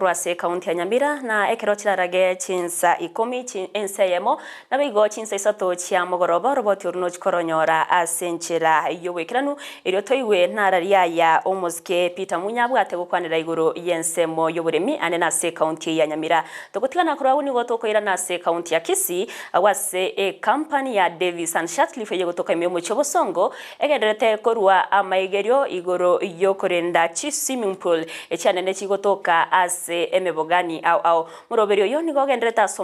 Korwa ase ekaunti ya Nyamira, na ekero chirarage chinsa ikomi ense eyemo, naboigo chinsa isato chia mogoroba oroboti oru nochi koronyora ase enchera y'oboikeranu, erio toigwe nararia aya omosike Peter Munya abwate gokwanera igoro y'ensemo y'oboremi ande nase ekaunti ya Nyamira. Togotigana korwa agwo nigo tokoirana ase ekaunti ya Kisii, agwo ase ekampani ya Davis and Shirtliff eyegotoka ime y'omochie o Bosongo, Egendererete korua amaigerio igoro y'okorenda chi-swimming pool echianene chigotoka ase emebogani ao ao. Moroberi oyo nigo ogendererete ase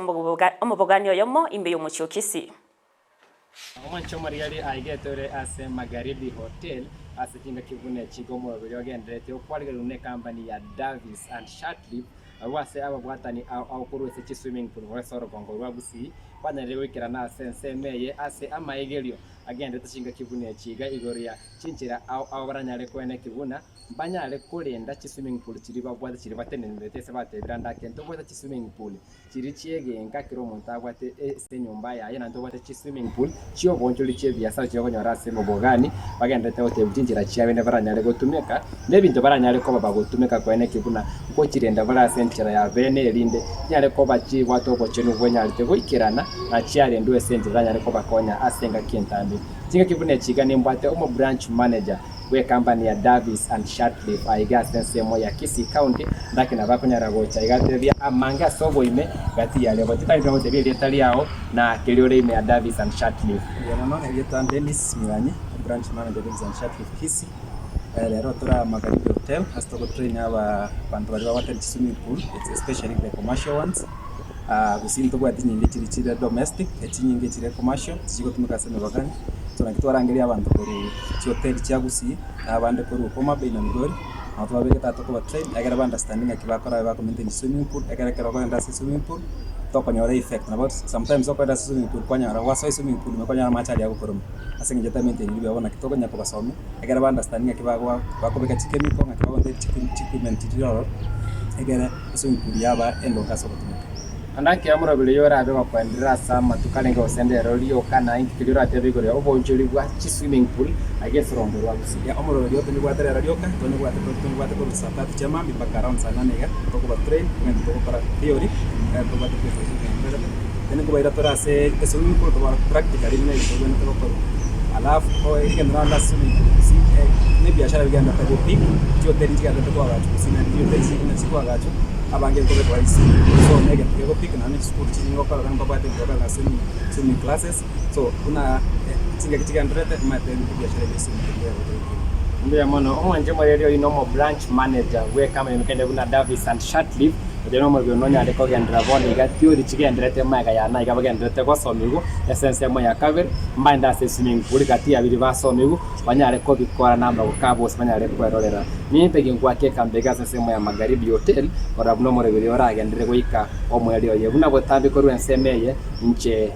omobogani oyomo ime y'omochie o Kisii. Omwancho omorigari aigete ore ase Magharibi Hotel ase chingaki buna echi igo omoroberi ogendererete okwarigererwa necompany ya Davis and Shirtliff abwo ase ababwatani ao ao korwa ase chiswimming pool korwa ase orogongo rwa Gusii banyarire goikerana ase ensemo eye ase amaigerio Agenderete chingaki buna echi iga igoro ya chinchera ao ao baranyare koeneki buna mbanyare korenda chiswimming pool chiria babwate chiria batenenerete ase batebire ande ake ntobwate chiswimming pool chiria chiegenka kera omonto abwate ase enyomba yaye naende ntobwate chiswimming pool chioboonchori chiebiasara chiria okonyora ase omobogani bagenderete gotebia chinchera chiabo ende baranyare gotumeka na ebinto baranyare koba bagotumeka koeneki buna nkochirenda bare ase enchera ya bene erinde chinyare koba chibwate obochenu bwenyarete goikerana na chiarendwe ase enchera eranyare kobakonya ase engaki entambe. Chingaki buna echi iga nimbwate omo branch manager bw'ecompany ya Davis and Shirtliff aiga ase ensemo ya Kisii County ndaki nabo akonyara gocha iga atebie amange ase oboime gati yaria obo titari gotebia erieta riao na keria ore ime ya Davis and Shirtliff. Mbuya mono, erieta Dennis Miganye, branch manager Davis and Shirtliff Kisii. Rero tore aa Magharibi Hotel ase togotrain abanto baria babwate chiswimming pool especially the commercial ones, gose ntobwate chinyinga chiria chire domestic, echinyinga chire commercial chigotumeka ase emebagani. So naki twarangeria abanto korwa chihoteli chia Gusii, na abande korwa Homa Bay na Migori, nabo twabegete aa tokobatrain egere ba understand ng'aki bakora babe bako maintain chiswimming pool, ekere ekero okogenda ase swimming pool, tokonyora effect. Nabo sometimes okogenda ase swimming pool kwanyora gwasoa eswimming pool ime kwanyora amache aria agokoroma. Ase eng'encho etamaintainiri buya bono naki tokonya kobasomia, ekero ba understand ng'aki bagoa bakobeka chichemical ng'aki bagotebi chi equipment chiria ororo, ekere eswimming pool yaba endonge ase ogotumeka. Naende ekero omoroberi oyio orabe gokoenderera ase amatuko arenge gose ndero rioka, na inki keria oratebe igoro ya oboonchori bwa chiswimming pool aiga ase orongo rwa Gusii. Ya omoroberi oyo tonyobwate rero rioka, tonyobwate tonyobwate korwa saa tatu chia mambia mpaka around saa nane iga, tokoba train, togende togokora theory, ekero tobwate presentation Then nkobaira tore ase eswimming pool tobare practically buna ebinto bibwenerete gokorwa. Alafu egento naende ase swimming pool gose ne ebiashara bigenderete go pick, chihoteli nchigenderete koagachwa gose naende chihoteli chinde buna chikoagachwa, abange nkobeka bare swimming pool. So na egento kego pick naende chisukuru chinyinge okorora mbabwate ebinto bakore swimming swimming classes, so buna chingaki chigendererete omanyete ebiashara bia swimming pool mbiaye gotoikera. Mbuya mono. Omwanche omoreri oyio nomo branch manager bw'ecompany kende buna Davis and Shirtliff. Oria nomorwoti nonyare kogenderera bono iga, tiori chigendererete magega yane aiga bagendererete gosomigwa ase ensemo ya kabere, mbaende ase eswimming pool gati ya biria basomigwe, banyare kobikora namagoko abo gose banyare kwerorera. Nimpe ginkwake ekambi iga ase ensemo ya Magharibi Hotel, korora buna omorwoti oria oragenderere goika omoerio oye. Buna botambe korwa ensemo eye, inche.